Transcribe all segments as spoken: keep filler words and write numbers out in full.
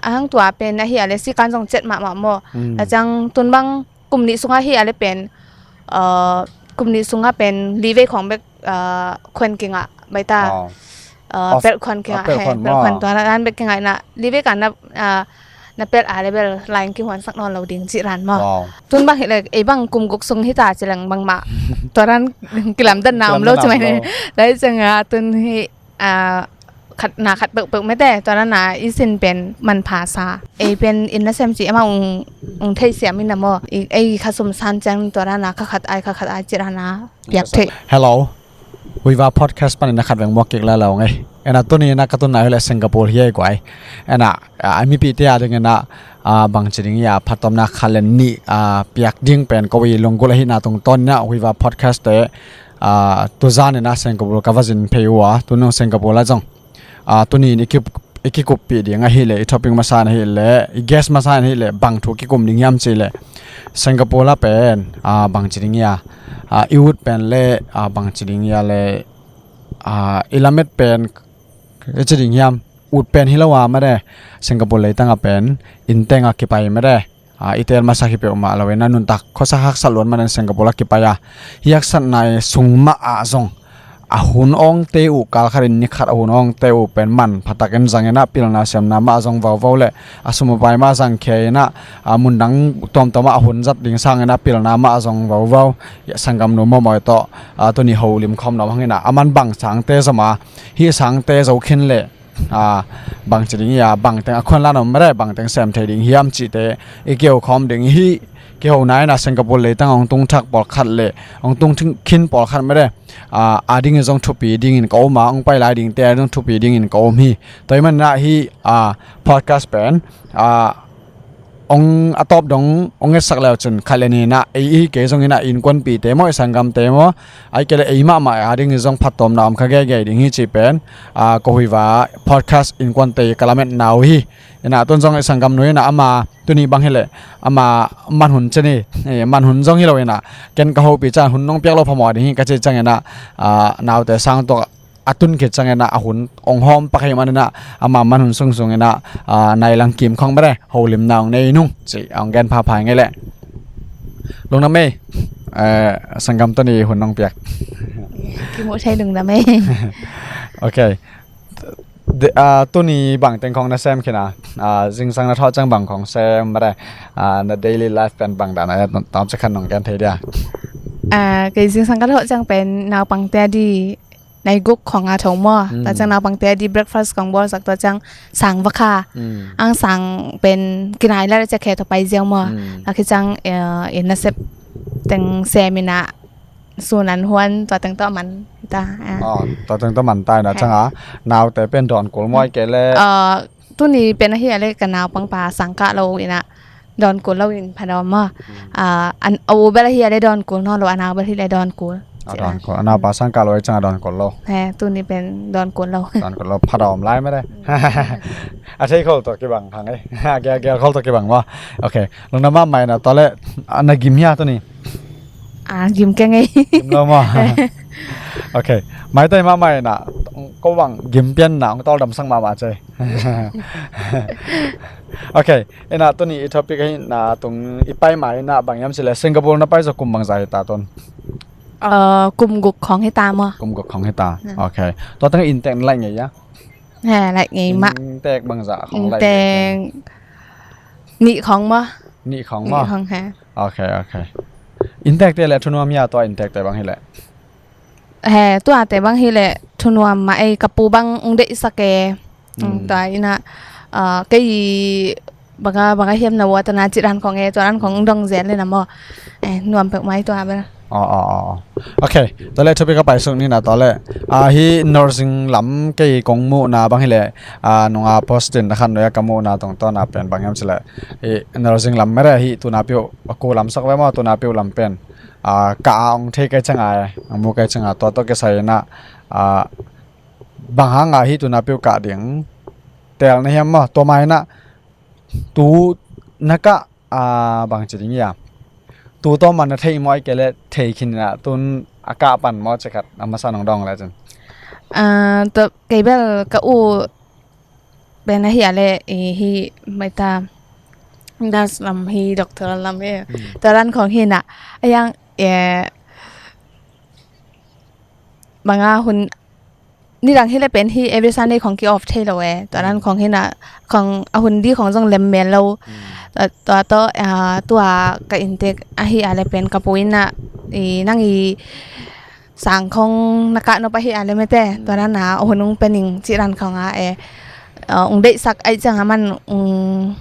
a hang tua pen ahi a le sikan zong cet mahmah maw. Mm. A ciang tun bang kum nih sungah hi a le pen, uh, kum nih sungah pen livei khawng bek, uh, khuan kingah baita. Wow. Uh, pelh khuan kingah, pelh khuan, pelh khuan maw. Tua nan bek kingah ina livei kan na, uh, na pelh a le bel lain kihuansak nawn lo ding cih ran maw. Wow. Tun bang hi le ei bang kum guk sung hi ta ci leng bangmah tua ran kilamdanna om lo ci mai ne. Lai ciang a tun hi, a, khat na khat peuhpeuh mete, tua na na i sin pen manpha sa. Ei pen inn nasem ci ema ung, ung thei siam ina maw. I, ei kha sum san ciang tua na na kha khat ai, kha khat ai ci na na piak thei. Hello. Huiva podcast panin na khat veng muak kik la lo ngei. Ena tuni na ka tun na hile Singapore hi ai guai. Ena, a, mipite a ding ena, a, bang ci ding ia phatawmna khat le nih, a, piak ding pen ko i lunggulh ahina tungtawn ina Huiva podcast te, a, tuzan ina Singapore ka va zin phei ua, tunung Singapore la zong. A, tuni in i kip, i kikuppih ding ahileh, i topic masa in ahileh, i guest masa in ahileh, bang thu kikum ding hiam cihleh. Singapore la pen, a, bang ci ding ia, a, i ut pen le, a, bang ci ding ia le, a, i lamet pen, i ci ding hiam, ut pen hi lo a made, Singapore leitang a pen, inn teng a kipai made. A, i tel masak hi peuhmah lo ina nuntak khuasak haksat luat manin Singapore a kipai a. Hi haksatna i sung mah ah zong a hun awngte uh kal khatin ni khat a hun awngte uh pen manpha takin zang ina pilna siamna mah a zong vauvau le a sum a pai mah a zang khia ina a mundang tuamtuam ah a hun zat ding sang ina pilna mah a zong vauvau. Ia sanggamnu mawmawi tawh, a, tuni holim khawm na om hang ina a man bang sangte zom a hi sangte zo khin le a, bang ci ding ia, bang teng a khuan lan om mare, bang teng sem thei ding hiam cihte i kihou khawm ding hi. Kihou na ina Singapore leitang ong tung thak pawlkhat le ong tung khin pawlkhat mare, a, a ding i zong thupi dingin ka om a, ong pai lai dingte a ding thupi dingin ka om hi. Tua i man ina hi, a, podcast pen, a, ong a tawp dong ong etsak leu cun khat le ni ina ei i kei zong ina innkuanpihte maw, i sanggamte maw, ai kei le ei mahmah a ding i zong phattuamna om kha geigei ding hi cih pen, a, ko Huiva podcast innkuante i ka lametna uh hi. Ina tun zong i sanggamnu ina ama tuni bang hileh ama manhun ceni, eh, manhun zong hi lo ina ken ka hopih ciang hun nong piak lo phamawh ding hi ka cih ciang ina, a, naute sang tuak a tun khit ciang ina a hun ong hawm pak hi man ina ama manhun sungsung ina, a, nai lang kim khawng mare holimna ong nei nung ci ong gen phapha ngei le. Lungdam ei, eh, sanggam tuni hun nong piak. Kimuh thei lungdam ei. Ok. De, a, tuni bang teng khawng na sem khin a, a, zingsang na thawh ciang bang khawng sem mare, a, na daily life pen bang dan a, tawm cakhan nong gen thei dia. A, kei zingsang ka thawh ciang pen naupangte a di nai guk khawng a tho maw. Mm. Tua ciang naupangte a di breakfast kong bawlsak tua ciang sang va kha. Mm. Ang sang pen kinai la ciang khe tawh pai ziau maw. Mm. Tua khit ciang, eh, inn nasep teng sem ina sun an huan tua teng tawh man ta, eh. Oh, tua teng tawh man ta ina ciang a naute pen dawn kul maw ai kei le. Ah, tuni pen ahi a le ka naupangpa sang kah lo ina dawn kul lo in phadawm maw. Mm. Ah, an, a u bel ahi a le dawn kul nawn lo, a nau bel hi le dawn kul. A dawn kul. A naupa sang kah lo ai ciang a dawn kul lo. He, tuni pen dawn kul lo. Dawn kul lo. Phadawm lai mare. A thei khol tawh kibang hang ei. A gel, gel khol tawh kibang maw. Ok. Lungdam mahmah ina tua le, a, na gim hia tuni? A, gim keng ei. Gim lo maw. Ok. Maitai mahmah ina ko bang gim pian na ong tawldamsak mahmah cei. Ok. Ina tuni i topic ahi na tung i pai mai ina bang hiam cih le Singapore na pai zaw kum bangzah hi ta tun? Ah, kum guk khawng hi ta maw. Kum guk khawng hi ta. Hmm. Ok. Tua teng inntek na laih ngei a? He, laih ngei mah. Inntek bangzah khawng laih ngei? Inntek nih khawng maw. Nih khawng maw. Nih khawng he. Ok, ok. Inntekte le thunuam hia tua inntekte bang hileh? He, tuate bang hileh thunuam mah ei, ka pu bang ong deihsak e. Mm. Tua ina, ah, kei banga, banga hiam na ua tana cih ran khawng e, tua ran khawng ong dong zel le na maw. Eh, nuam peuh mai tua bel. Oh, oh, oh, oh. Ok, tua le thupi ka pai suk ni na tua le. Ah, hi nursing lam kei kong muhna bang hileh, ah, nunga post in na khan nuia ka muhna tungtawn a pen bang hiam cih le. Hi nursing lam mare hi tuna piu a ku lam sak ve maw, tuna piu lam pen. Ah, ka a ong thei kai ciang a, ong mu kai ciang a, tua tawh kisai ina, ah, bang hang a hi tuna piu kah ding. Tel na hiam maw, tua mai ina, tu na kah, ah, bang ci ding ia. Tu tawh man na thei maw ai kei le thei khin ina, tun a kah pan maw cakhat, a masa nong dawng le cun. Ah, tua kei bel ka u pen ahi a le, eh, hi maita nurse lam hi, doctor lam hi. Hmm. Tua dan khong hi na. A yang, eh, banga hun nidang hi le pen hi every Sunday khong ki off thei lo e. Tua dan khong hi na, khong a hun di khong zong lem mel lo. Hmm. Tua, tua to, ah, tua ka inntek ahi a le pen ka pu in na, i nang i sang khong na kah nop ahi a le mete. Hmm. Tua dan a hun ung pen ing ci dan khong a e. Ah, ung deihsak ai ciang a man ung,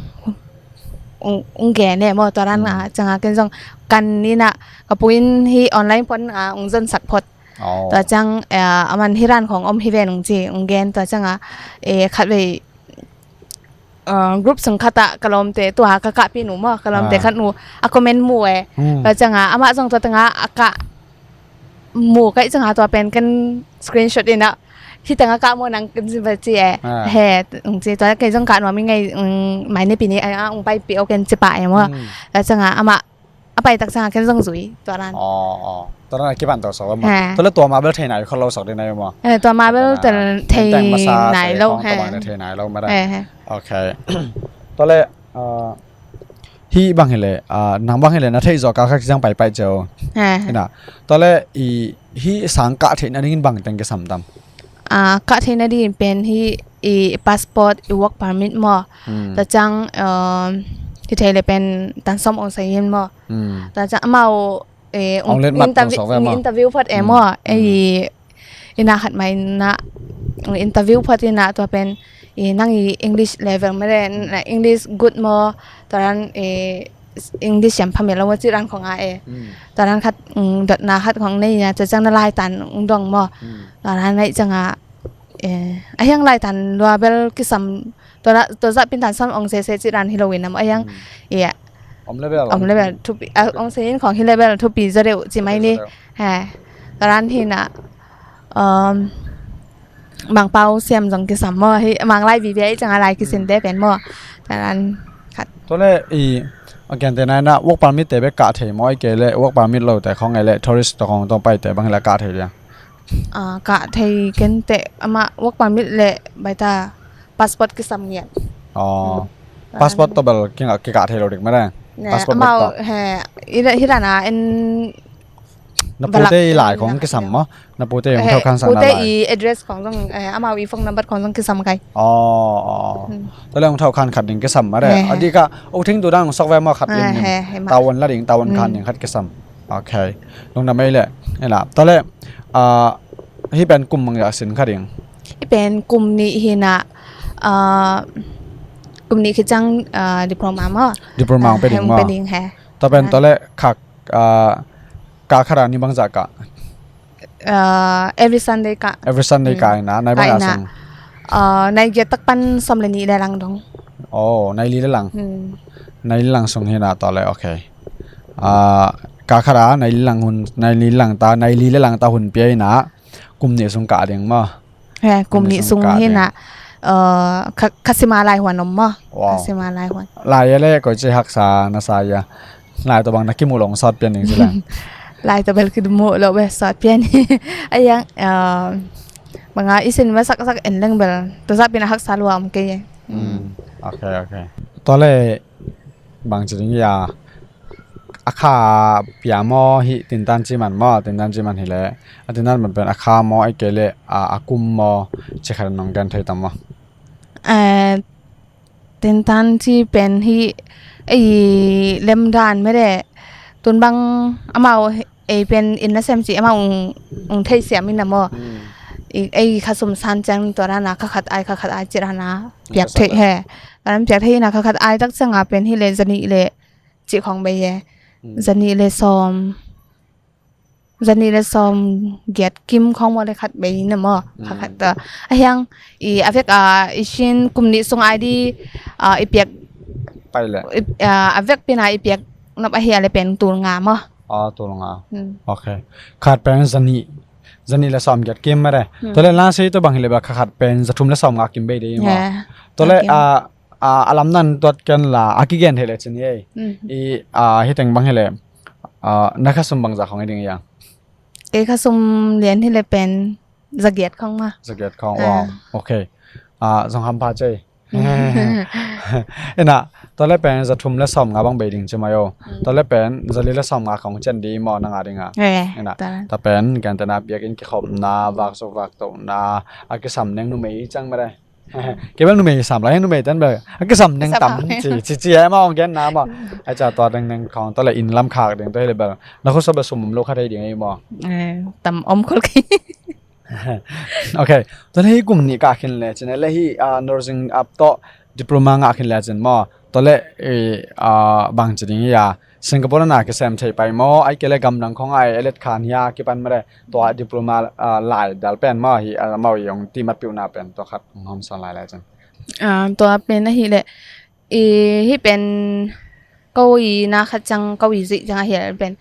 ung, ung gen e maw. Tua dan a ciang a ken zong kan ni na ka pu in hi online pon a ung zon sak phot. Oh. Tua ciang, eh, a man hi dan khong om hi ve nung ci, ung gen tua ciang a, eh, khat vei, eh, group sung khat ah ka lawmte tua ka kahpih nu maw, ka lawmte khat nu a comment mu e. Hmm. Tua ciang a, amah zong tua teng a a kah mu kaih ciang a tua pen kan screenshot in a, hi teng a kah mu nang kan ci ba ci e. Ah. He, ung ci tua kei zong kah nuam i ngei, ung mai ne pi ni a, ung pai pi o ken ci pah e maw. Hmm. Tua ciang a, amah a pai tak ciang a ken zong zui, tua dan. Aw, aw. Tua dan a kipan tawh sawk lo maw. He. Tua le tua mah bel thei nai khol lo sawk ding nai maw. He, tua mah bel tua dan a thei nai lo, he. Tua bang thei nai lo maw. He, he. Ok. Tua le, ah, hih bang hi le, ah, nang bang hi le na theih zawh kal khat kiciang paipai cio. He, he. Hi na. Tua le i hih sang kah theih nadingin bang teng kisam tam? Ah, kah theih nading pen hih i passport, i work permit maw. Hmm. Tua ciang, um, hi thei le pen tan sawm ong sei in maw. Hmm. Tua ciang amau, eh, ong, ong let mat interview, ong sawk ve maw. Interview phot e maw. Hmm. Eh, i, i na khat mai na, ong interview phot i na tua pen, i nang i English level mah le, na English good maw. Tua dan, eh, English siam phamel lo maw ci dan khong a e. Hmm. Tua dan khat, um, dotna khat khong nei na, tua ciang na laitan ung dong maw. Hmm. Tua dan nei ciang a, eh, a hiang laitan lua bel kisam, tua da, tua zah pin tan sawm ong sese ci dan hi lo in a maw a hiang, hmm, eh, om level, om level, thupi, ah, ong sei in khong hi level, thupi zaw deuh ci mai ni. Thupi zaw deuh. He. Tua dan hi na, um, Mangpau siam zong kisam maw, hi, Manglai vive i ciang a lai kisinte pen maw. Tua dan khat. Tua le i, a, gentehna in a work permit te bek kah thei maw, i kei le work permit lo te khong e le tourist tawh khong tawh pai te bang hi la kah thei dia. Ah, kah thei kenteh amah work permit le baita passport kisam ngiat. Aw. Hmm. Passport tawh bel kikah thei lo dik mah le. Ne, passport bek amau tawh. He, i da, hi dan a en Na pute i lai khong kisam maw? Na pute i hong thau khan sang na lai. Pute i address khong zong, eh, amau i phone number khong zong kisam kai. Aw, aw. Hmm. Tua le hong thau khan khat ding kisam mah de. He, he. A dik a, o thing tu dang hong sok ve maw khat lim lim. He, he, mah. Tavuan la ding, tavuan khan ding khat kisam. Ok. Lungdam ei le. Ei la. Tua le, ah, hih pen kum bang zah sin kha ding? Hih pen kum nih hi na, ah, kum nih khit ciang, ah, diploma maw. Diploma hong pe ding maw. Hong pe ding he. Tua pen tua le kha Ah, kah khat a ni bangzah kah? Ah, every Sunday kah. Every Sunday kah ina, nai bangzah sung? Ah, nai giat tak pan sawm le nih le lang dong. Oh, nai li le lang. Hmm. Nai li lang sung hi na tua le, ok. Ah, kah khat a nai li lang hun, nai li lang ta, nai li le lang ta hun pia ina, kum nih sung kah ding maw. He, kum nih sung hi na, uh, kha, kha sima lai huan om maw. Wow. Kha sima lai huan. Lai a le koi ci haksa na sa ia. Lai tawh bang na kimuh lo hong sawt pian ding ci lang. Lai tawh bel kimuh lo bel sawt pian. A iang, uh, banga i sin ma sak sak en leng bel. Tua zah pi na haksa lua om kei e. Hmm. Ok, ok. Tua le bang ci ding ia. A kha pia maw hi tintan ci man maw, tintan ci man hi le. A tintan man pen a kha maw, ei kei le, a, a kum maw, ci khat nong gen thei tam maw? Eh, tintan ci pen hi, ei lem dan mede. Tun bang amau ei pen in na sem ci amau ung, ung thei siam in na maw. Hmm. Ei, ei kha sum san ciang tua dan a kha khat ai, kha khat ai ci dan a piak thei he. Tua dan piak thei in na kha khat ai tak ciang a pen hi le zanih le cih khong bei e. Hmm. Zanih le sawm. Zanih le sawm giat kim khong maw le khat bei na maw. Kha khat ta. A hiang i a vek a i sin kum nih sung ai di, a, i piak. Pai le. I, a, a vek pina i piak nop a hi a le pen tul nga maw. A, tul nga. Hmm. Ok. Khat pen zanih. Zanih le sawm giat kim mede. Hmm. Tua le la sei tua bang hi le ba kha khat pen zathum le sawm nga kim bei de maw. He. Tua le, a, a, a lam nan tuat ken la, a kigen thei le cin hi ei. Mhm. I, a, hi teng bang hi le, a, na kha sum bangzah khong hi ding ia? Kei kha sum lian hi le pen, zagiat khong ma. Zagiat khong, ah, wow. Ok. A, zong hampha cei. Ina, tua le pen za thum le sawm nga bang bei ding ci mai o. Tua le pen za li le sawm nga khong cian di maw na nga ding a. Ina, tua pen gentehna biakinn kikhopna, vakzuk vaktohna, a kisam neng numei cang mah de. Kei bel numei sam lai, numei ten bel a kisam neng tam ci ci ci e maw, hong genna maw. Ai ca tua deng neng khong tua le inn lam khak ding tua hi le bel na khuasa bel sum om lo kha thei ding ei maw. Tam om khol kei. Ok. Tua le hi kum nih kah khin le cin le hi, ah, nursing up tawh diploma ngah khin le cin maw. Tua le, eh, ah, bang ci ding hi a, Singapore na kisem thei pai maw, ai kei le gamdang khong ai elet khan hi a kipan mah le tua diploma, ah, lai dal pen maw hi, ah, maw i ong ti mat piu na pen tua khat hong hom san lai le cin. Ah, tua pen ahi le i hi pen ko i na khat cang ko i zui cang ahi le pen,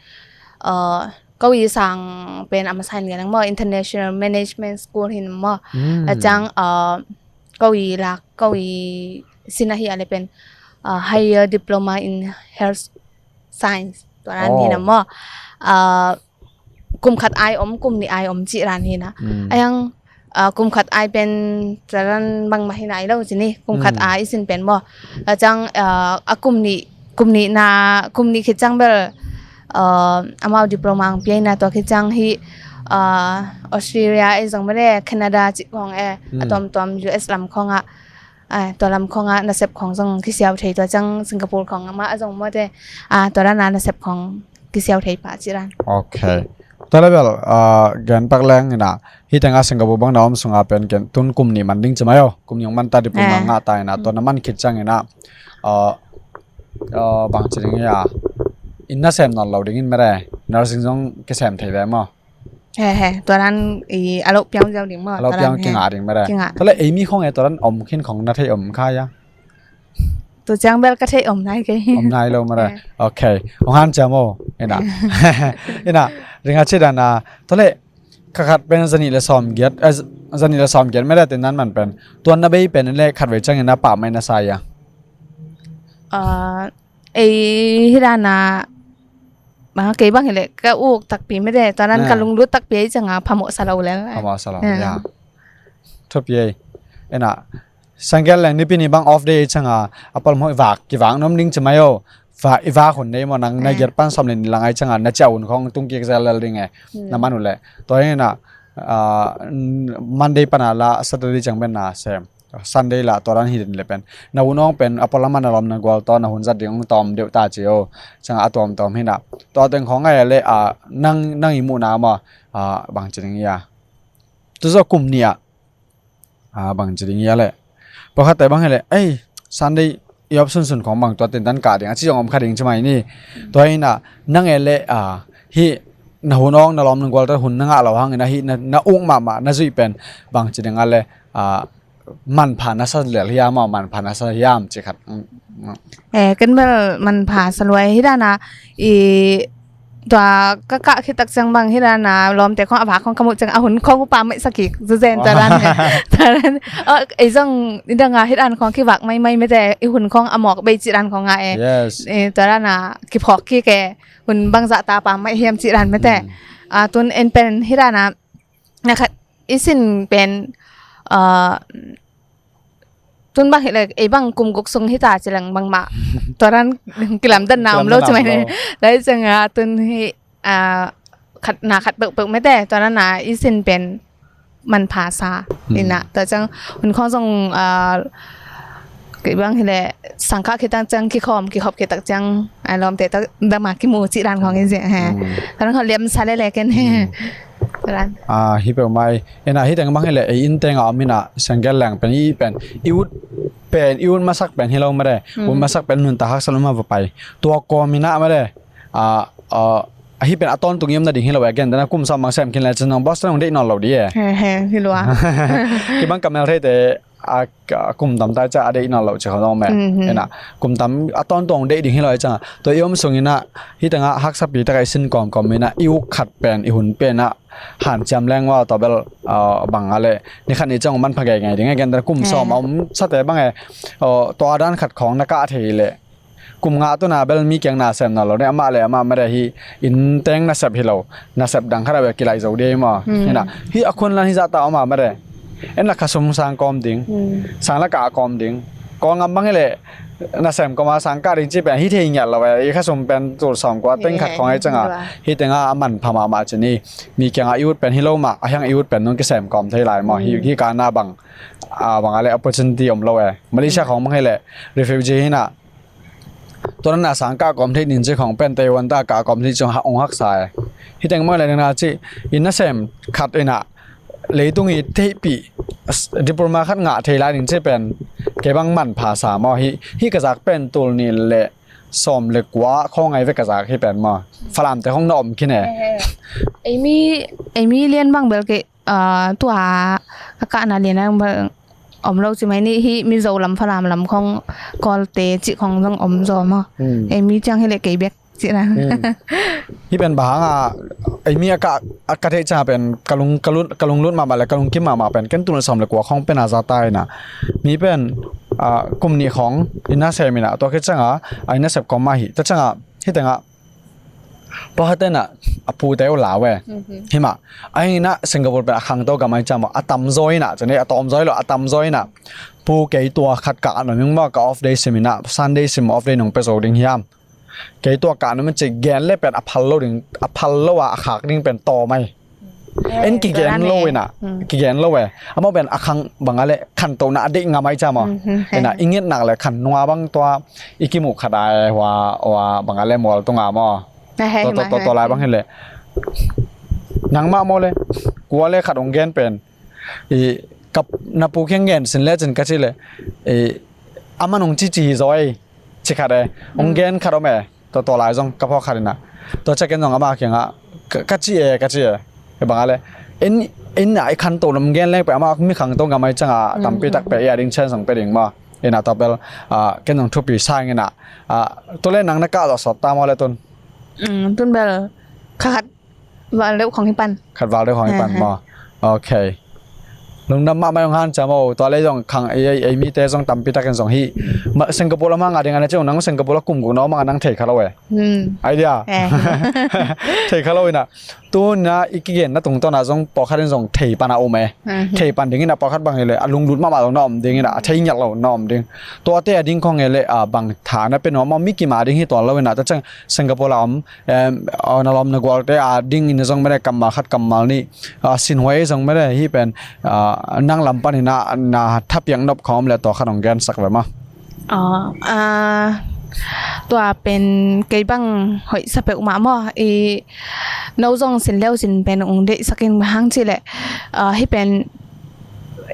ah, ko i sang pen a masa in ngian ang maw, International Management School hin maw. A cang, ah, ko i lak ko i sin ahi a le pen, ah, Higher Diploma in Health Science tua ran hi na maw. Ah, kum khat ai om, kum nih ai om ci ran hi na. Ayang, ah, kum khat ai pen tua ran bang mah hi na ai lo ci ni, kum khat ai i sin pen maw. A cang, ah, a kum nih, kum nih na, kum nih khit cang bel, ah, amau diploma ang piai na tua khit cang hi, ah, Australia e zong mah le Canada ci khong e, a tuamtuam U S lam khong ah, ah, tua lam khong ah nasep khong zong kisiau thei tua cang Singapore khong mah a zong maw te, ah, tua ran a nasep khong kisiau thei pah ci ran. Ok. Tua le bel, ah, gen pak leng ina, hi teng a Singapore bang na om sung a pen gen tun kum nih man ding ci mai o, kum nih man ta diploma ngah ta ina, tua na man khit cang ina, ah, ah, bang ci ding hi a, inn na sem nawn lo ding in mah de, nursing zong kisem thei ve maw. He he, tua ran i a lo piang ziau ding maw, a lo piang kingah ding mah de. Tua le ei mi khong e tua ran om khin khong na thei om kha ia. Tua ciang bel ka thei om nai kei. Om nai lo mah de. Ok. Hong hanciam o. Ina. Ina, ringa ci dan a, tua le ka khat pen za nih le sawm giat, eh, za nih le sawm giat mah de, ten nan man pen tua na bei pen le khat vei cang ina pah mai na sa ia. Ah, ei hi dan a, kei bang hi le ka uk takpi mah de, tua nan ka lunglut takpi ei cang a phamawh sa lo le. Phamawh sa lo, ya. Thupi ei. Ina, Sangel leng nipi ni bang off day cang a, a palmawh i vak, kivak nuam ding ci mai o. Va, i vak hun nei maw, nang na giat pan sawm le nih lang ai cang a, na ciah hun khong tung kik zel lel ding e. Na man uh le. Tua hi na, ah, Monday pan a la Saturday ciang pen na sem. Sunday la tua dan hi den le pen. Na hun awng pen, a pawlama na lawm na gual tawh, na hun zat ding hong tawm deuh ta ci o. Cang a tawm tawm hi na. Tua teng khong ai le, ah, nang, nang i muhna maw, ah, bang ci ding ia. Tu zaw kum nih a. Ah, bang ci ding ia le. Pawlkhatte bang hi le, ei, Sunday i off sunsun khong bang tua tentan kah ding a ci zong om kha ding ci mai ni. Tua hi na, nang e le, ah, hi na hun awng na lawm na gual ta hun na ngah lo hang ina hi na, na uk mahmah na zuih pen bang ci ding a le, ah, manpha na sa lel hiam aw, manpha na sa hiam ci khat. Eh, ken bel manpha sa luai hi dan a, i tua ka kah khit tak ciang bang hi dan a, lawmte khong a vak khong ka muh ciang a hun khong uh pammaih sa kik zezen tua dan hi. Tua dan, oh, ei zong i dang a hi dan khong kivak maimai mete, i hun khong a mawk bei ci dan khong a e. Yes. Eh, tua dan a kiphawk kik e, hun bangzah ta pammaih hiam ci dan mete. Ah, tun en pen hi dan a, na khat i sin pen, ah, tun bang hi le, ei bang kum guk sung hi ta ci leng bangmah tua dan kilamdanna om lo ci mai ne. Lai ciang a tun hi, ah, khat na khat peuhpeuh mete, tua dan a i sin pen manpha sa. Ina, tua ciang hun khong zong, ah, kei bang hi le sangkah khit tak ciang kikhawm kikhop khit tak ciang, ah, lawmte tak dama kimu ci dan khong i zia he. Tua dan khong liam sa lele ken he. Tua dan. Ah, hi peuh mai. Ina, hi teng bang hi le, ei inn teng a om ina, Sangel leng pen, i pen, i ut pen, i ut masak pen hi lo mare. Ut masak pen nuntak haksa lo ma va pai. Tua kawm ina mare. Ah, ah, hi pen a tawntung i om nading hi lo e, gen dana kum sawm bang sem khin le cin nong boss nong deih nawn lo di e. He, he, hi lo a. Kibang ka mel theite, a, a kum tam tai ca a deih nawn lo ci kho nong me. Ina, kum tam a tawntung deih ding hi lo e cang a. Tua i om sung ina, hi teng a haksapi tak a i sin kawmkawm ina, i uk khat pen, i hun pen a, hanciam leng ua tua bel, ah, bang a le. Ni khat ni cang manpha geingai ding e, gen dana kum sawm a om sate bang e. Oh, tua dan khat khong na kah thei le. Kum nga tuna bel mi kiang na sem nawn lo ne, amah le amah mare hi inn teng nasep hi lo. Nasep dang khat a bel kilai zo di e maw. Ina, hi a khun lan hi zah ta om a mare. En la kha sum sang kawm ding. Sang la kah kawm ding. Kawlgam bang hileh nasem kawma sang kah ding ci pen hi thei ngiat lo e. I khasum pen tul sawmkua teng khat khawng ahi cianga, hi tenga a manpha mahmah ci ni. Mi kianga i ut pen hi lo mah, a hiang i ut pen nong kisem kawm thei lai maw? Hi, hi kana bang, a, bang a le opportunity om lo e. Malaysia khawng bang hileh refugee hina, tua na sang kah kawm thei ning ci khawng pen Taiwan ta kah kawm thei ci hong haksa e. Hi teng bang le nina ci, i nasem khat ina leitung i theihpih diploma khat ngah thei lai ning ci pen kei bang manpha sa maw? Hi, hi ka zak pen tul nih le sawm le kua khawng ai ve ka zak hi pen maw? Falamte khawng na om khin e. Eimi, eimi lian bang bel kei, ah, tua a kahna lian bang bel om lo ci mai ni. Hi Mizo lam, Falam lam khawng, Kawlte cih khawng zong om zaw maw? Eimi ciang hileh kei bek cih na. Hi pen bang hanga, eimi a ka, a ka theih cianga pen ka lung, ka lung, ka lunglut mahmah le ka lungkim mahmah pen ken tul sawm le kua khawng pen a za ta ina, mi pen, a, kum nih khawng i nasem ina, tua khit cianga a i nasep kawm mah hi. Tua cianga hi tenga pawlkhat ina a pute uh lau e. Hi mah, a hi ina Singapore pen a khangto gam ahi ciang maw, a tamzaw ina, ci ni, a tawmzaw hi lo, a tamzaw ina, pu, kei tua khat kah nuam ing maw, ka off day sim ina, Sunday sim off day nong pia zo ding hiam? Kei tua kah nuam in ci gen le pen a phal lo ding, a phal lo a, a khak ding pen tawm ai. En kigen lo ina, kigen lo e. Amau pen a khang bang a le khantohna a deih ngam ahi ciang maw? Ina i nget nak le khan nunga bang tua i kimuh khat ai hua, hua bang a le mual tunga maw? Tua, tua, tua lai bang hileh nangmah maw le, kua le khat hong gen pen, i, ka, na pu kiang gen sin le cin ka ci le, i, a man hong cici zaw ei, ci khat e. Hong gen khat om e. Tua, tua lai zong ka phawk khat ina, tua ciang ken zong ama kianga ka, ka ci e, ka ci e. Hi bang a le, en, en a i khantoh lam gen leng pen ama mi khangto gam ahi cianga tampi tak pen i a ding chen zong pia ding maw? Ina tua bel, a, ken zong thupi sa ing ina, a, tua le nang na kah zawh sawt ta maw le tun? Tun bel kha khat val deuh khawng hi pan. Khat val deuh khawng hi pan maw? Ok. Lungdam mahmah hong hanciam o. Tua le zong khang ei, ei, ei mite zong tampi takin zong hi. Singapore lam hanga ding a na ci ung, nang Singapore a kum guk na om hanga nang thei kha lo e. Idea. Thei kha lo ina. Tuna i kigenna tungtawna zong pawlkhat in zong thei pan a um e. Thei pan ding ina pawlkhat bang hileh a lunglut mahmah zong na om ding ina, a thei ngiat lo na om ding. Tuate a ding khawng hileh, a, bang tha na pia nuam maw, mi kim a ding hi tuan lo ina. Tua ciang Singapore a om, em, aw, na lawm na gualte a ding in zong mede kammal khat kammal nih, a, sinhuai zong mede hi pen, a, nang lam panin a na thapiak nop khawm le tua khat hong gensak ve maw? Aw, a, tua pen kei bang hoih sa peuhmah maw? I no zong sin leu sin pen ung deihsak in hang ci le, a, hi pen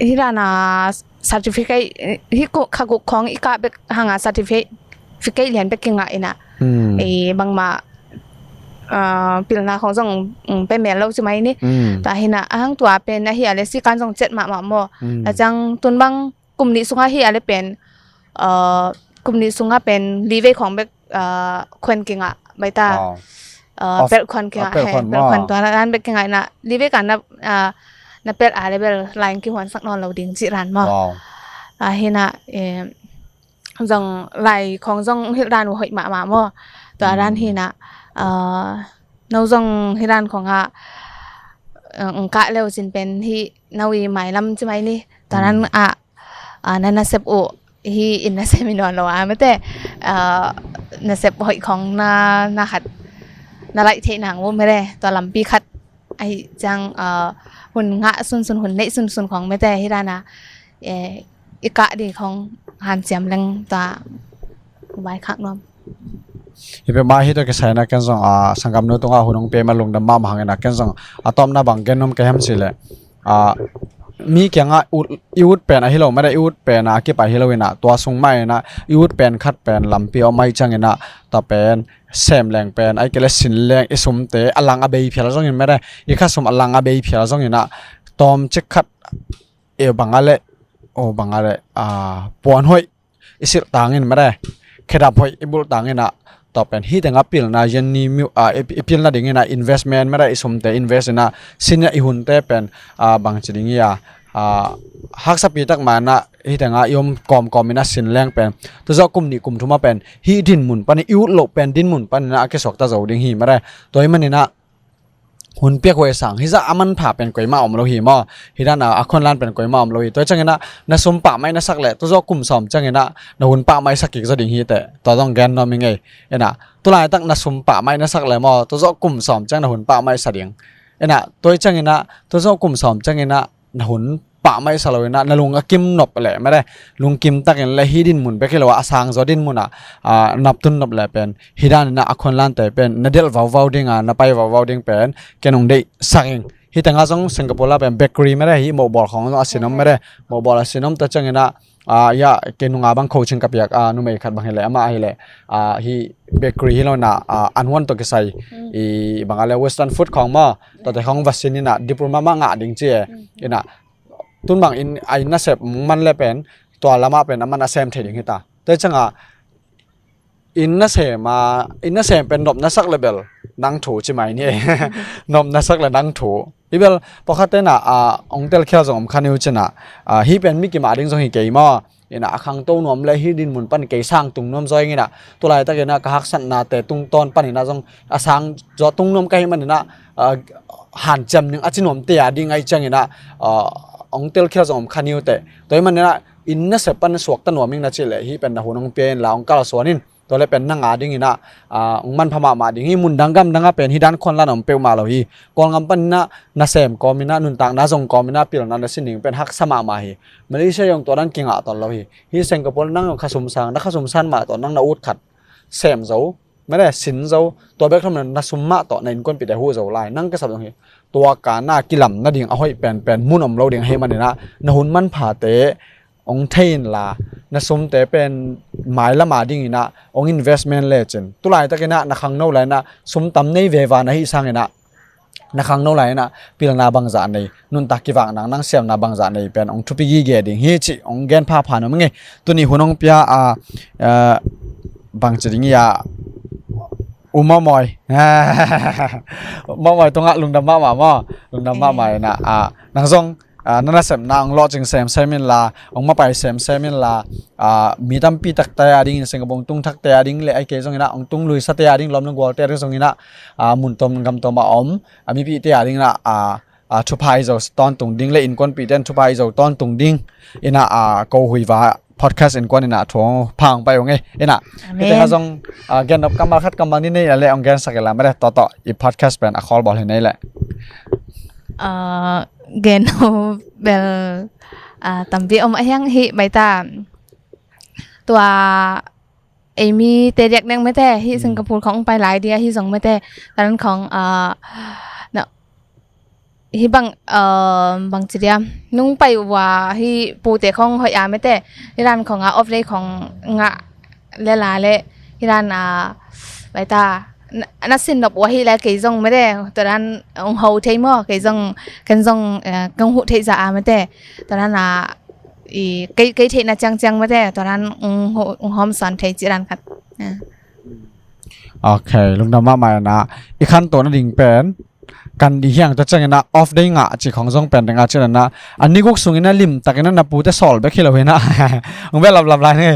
hi dana certificate, hi kha guk khawng i kah bek hanga certificate lian bek kingah ina. I bangmah, ah, pilna khawng zong, mm, pe mel lo ci mai ni. Ta hina a hang tua pen ahi a le sikan zong cet mahmah maw? A ciang tun bang kum nih sunga hi a le pen, ah, kum nih sunga pen livei khawng bek, ah, khuan kingah baita. Ah, pelh khuan kingah, pelh khuan tua ran bek kingah ina livei kan na, ah, na pelh a le bel lain kihuansak nawn lo ding ci ran maw? A hina, eh, zong lai khawng zong hilh dan uh hoih mahmah maw? Tua dan hina, ah, no zong hilh dan khawng ah, eh, ung kah leu sin pen hi no i mailam ci mai ni. Tua dan ah, ah, na nasep uh hi in nasem i nawn lo a mete, ah, nasep hoih khawng na, na khat na laih theih nang uh mete tua lampi khat ahi ciang, ah, hun ngah sunsun, hun neih sunsun khawng mete hi dana, eh, i kah ding khawng hanciam leng ta vaikhak nuam. Hi peuhmah hi tua kisai na ken zong, ah, sanggamnu tungah hun hong pia ma lungdam mahmah hang ina ken zong a tawpna bang gen nuam ka hiam ci le, ah, mi kiangah ut, i ut pen ahi lo mede, i ut pen a kipai hi lo ina tua sung mah ina i ut pen khat pen lampi om ahi ciang ina tua pen sem leng pen ai kei le sin leng i sumte a lang a bei phial zongin mede, i khasum a lang a bei phial zongin a tawmcik khat e bang a le, o bang a le, a, puan hoih i silh tangin mede, khedap hoih i bulh tangin a tua pen hi tengah pilna yen ni miu, a, i, i pilna dingin a investment mede, i sumte invest ina sin a i hunte pen, a, bangci ding hi a, a, haksapi tak mah ina hi tengah i om kawmkawm ina sin leng pen tua zawh kum nih kum thum a pen hi dinmun panin i ut loh pen dinmun panin a kisuakta zo ding hi mede. Tua hi manin a hun piak huai sang hi zah a manpha pen koimah om lo hi maw. Hi dan a, a khonlan pen koimah om lo hi. Tua hi ciangin ah na sum pah mai na sak leh tua zawh kum sawm ciangin ah na hun pah mai sak kik zaw ding hi teh. Tua zong gen nuam hi ngei. Inah tulaitak na sum pah mai na sak leh maw, tua zawh kum sawm ciang na hun pah mai sa ding. Inah tua hi ciangin ah tua zawh kum sawm ciangin ah na hun pah mai sa lo inah na lung a kim nop leh mede, lungkim takin leh hi dinmun bek hi lo a, a sang zaw dinmun ah, ah, nap tun nop leh pen hi dan inah a khonlante pen na delh vauvau ding a, na pai vauvau ding pen ken hong deihsak ing. Hi tengah zong Singapore la pen bakery mede, hi mohbawl khawng zong a sin om mede, mohbawl a sin om ta ciangin ah, ah, ya, kei nunga bang coaching ka piak, ah, numei khat bang hi leh, amah hi leh, ah, hi bakery hi lo inah, ah, an huan tawh kisai, i bang a leh western food khawng maw, tuate khawng va sin inah diploma mah ngah ding ci e. Inah tun bang in, a inn nasep man leh pen tua lamah pen amah na sem thei ding hi ta. Tua hi ciangah inn nasem a, inn nasem pen nop na sak leh bel nang thu ci mai ni. Nop na sak leh nang thu. Hi bel pawlkhatte inah, ah, hong telkhial zong om kha ni uh ci inah, ah, hi pen mi kim a ding zong hi kei maw. Inah a khangto nuam leh hi dinmun pan kei sang tung nuam zaw ing inah tulaitak inah ka haksatnate tungtawn pan inah zong a sang zaw tung nuam ka hih man inah, ah, hanciam ning a ci nuamte a ding ahih ciangin ah, ah, hong telkhial zong om kha ni uh teh. Tua hi man inah inn nasep pan suakta nuam ing na cih leh hih pen na hun hong pia inla hong kalsuan in. Tua leh pen nang a ding inah, ah, hong manpha mahmah ding hi. Mundang gamdang ah pen hi dan khonlan om peuhmah lo hi. Kawlgam pan inah nasem kawm inah, nuntakna zong kawm inah pilna na sin ding pen haksa mahmah hi. Malaysia zong tua dan kingah tawn lo hi. Hi Singapore nang zong khasum sang, na khasum san mah tawh nang na ut khat sem zo mede, sin zo, tua bek tham lo na sum mah tawh na innkuanpihte huh zo lai, nang ka sap zong hi. Tua ka na kilam nading a hoih penpen mun om lo ding ahih man inah na hun manphate hong thei inla, na sumte pen mailam a ding inah hong investment lecin, tulaitak inah na khangno lai inah sum tam nei veva na hih sang inah na khangno lai inah pilna bangzah nei, nuntak kivakna, nang siamna bangzah nei pen hong thupi gige ding hi cih hong gen phapha nuam ing e. Tuni hun hong pia a, ah, bangci ding hi a, U Mawmawi. Mawmawi tungah lungdam mahmah maw. Lungdam mahmah inah, ah, nang zong, ah, na nasepna hong lawhcing semsem inla, hong mapai semsem inla, ah, mi tampi takte a dingin, Singapore hong tung thakte a ding leh ahih kei zong inah hong tung luisate a ding, lawm le gualte a ding zong inah, ah, mun tawm gam tawm a om a mipihte a ding inah, ah, ah, thupha i zo tawntung ding leh innkuanpihte in thupha i zo tawntung ding inah, ah, ko Huiva podcast innkuan inah thu hong pha hong pai ung e. Inah hi tengah zong, ah, gen nop kammal khat kammal nih nei a leh hong gensak inla mede, tua tawh i podcast pen a khawl bawl hi nei leh. Ah, gen nop bel, ah, tampi om a hiang hi baita. Tua ei mite diakdiak mete, hi Singapore khawng pai lai dia hi zong mete, tua dan khawng, ah, na, hi bang, ah, bangci dia, nung pai uh a hi pute khawng hoih a mete, hi dan khawng a off day khawng ngah leh la leh, hi dan a, baita, na, na sin nop uh a hi leh kei zong mete, tua dan hong ho thei maw, kei zong, ken zong, eh, kong huh thei zah a mete, tua dan a, i, kei, kei theihna ciangciang mete, tua dan hong ho, hong hawmsawn thei cih dan khat. Ah. Ok, lungdam mahmah inah, i khanto nading pen kan dih hiang ta ciangin ah off day ngah cih khawng zong pen ding a cih dan ah, a ni guk sungin ah limtakin ah na pute sawl bek hi lo inah, hong beh laplap lai ni,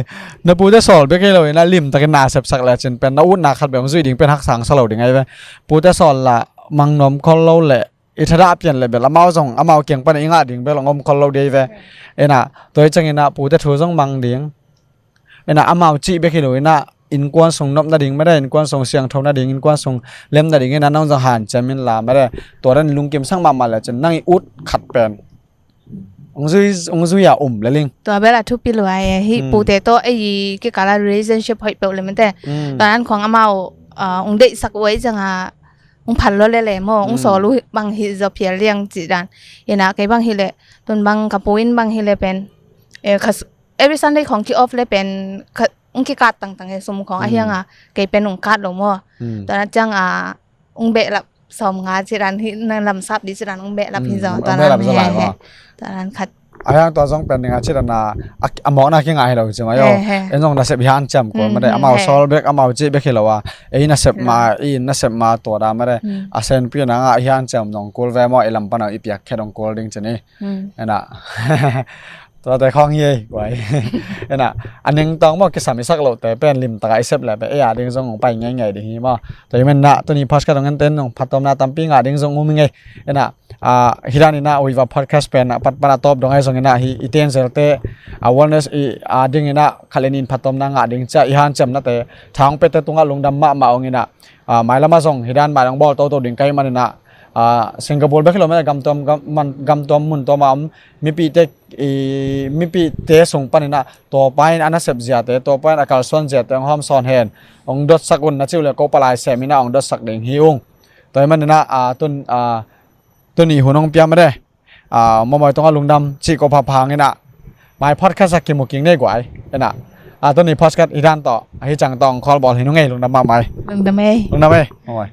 na pute sawl bek hi lo inah limtakin na sepsak lecin pen na utna khat bek hong zuih ding pen haksa sa lo ding ahi ve. Pute sawl lah mang nuam khol lo leh i thadah pian leh bel amau zong amau kiang pan i ngah ding bel hong om khol lo ding ahi ve. Inah tua hi ciangin ah pute thu zong mang ding. Inah amau cih bek hi lo inah innkuan sung nop nading mede, innkuan sung siangtho nading, innkuan sung lem nading inah nang zong hanciam inla mede. Tua dan lungkimsak mahmah lecin nang i ut khat pen hong zui, hong zui a um lel ing. Tua bel a thupi lua e, hi pute tawh ei kikal a relationship hoih peuh leh mete. Tua dan khawng amau, ah, hong deihsak uh ahi ciangin hong phal lua lel e maw, hong sawl uh bang hi zaw phial liang cih dan. Inah kei bang hi leh, tun bang ka pu in bang hi leh pen, eh, ka s-, every Sunday khawng ki off leh pen ka, hong kikat tangtang e, sum khawng a hiang a, kei pen hong kat lo maw. Tua dan ciang a, hong behlap sawmnga cih dan hi, na lamsap dih cih dan hong behlap hi zaw, tua dan he, tua dan khat. A hiang tua zong pen ding a cih dan a, a mawkna kingah hi lo cih mah aw. En zong nasep i hanciam kul mede, amau sawl bek, amau cih bek hi lo a, ei nasep ma, i nasep ma tua dan mede. A senpi nang a i hanciam zong kul ve maw, i lam pan a i piak khet zong kul ding cih ni. Inah. Tuate khawng hi ei guai. Ina, a ning tawng maw kisam i sak lohte pen limtaka i sep leh pen ei a ding zong hong pai ngeingei ding hi maw. Tua hi manin ah tuni podcast hong enten zong phattuamna tampi ngah ding zong um hi ngei. Ina, ah, hi danin ah Huihva podcast pen a pat pan a tawp dong ahi zongin ah hih i tenzelte, ah, wellness i, ah, dingin ah khat le nih in phattuamna ngah ding ci a i hanciamnate tha hong piate tungah lungdam mahmah hong in ah, ah, mailam ah zong hi dan mah hong bawl toto ding ka hih manin ah, ah, Singapore bek hi lo maw, gam tuam, gam, man, gam tuam mun tuam a om mipite, i, mipite sung panin ah Topa in a nasep ziate, Topa in a kalsuan ziate hong hawmsawn hen, hong dotsak un na ci uh leh ko palai sem in ah hong dotsak ding hi ung. Tua hi manin ah, ah, tun, ah, tuni hun hong pia mah de, ah, mawmawi tungah lungdam cih ko phapha hang in ah, mai podcast ah kimu kik ni ei guai. Ina, ah, tuni podcast hi dan tawh, hi ciang tawh hong khawlbawl hi ung ei, lungdam mahmah ei. Lungdam ei. Lungdam ei. Mawmawi.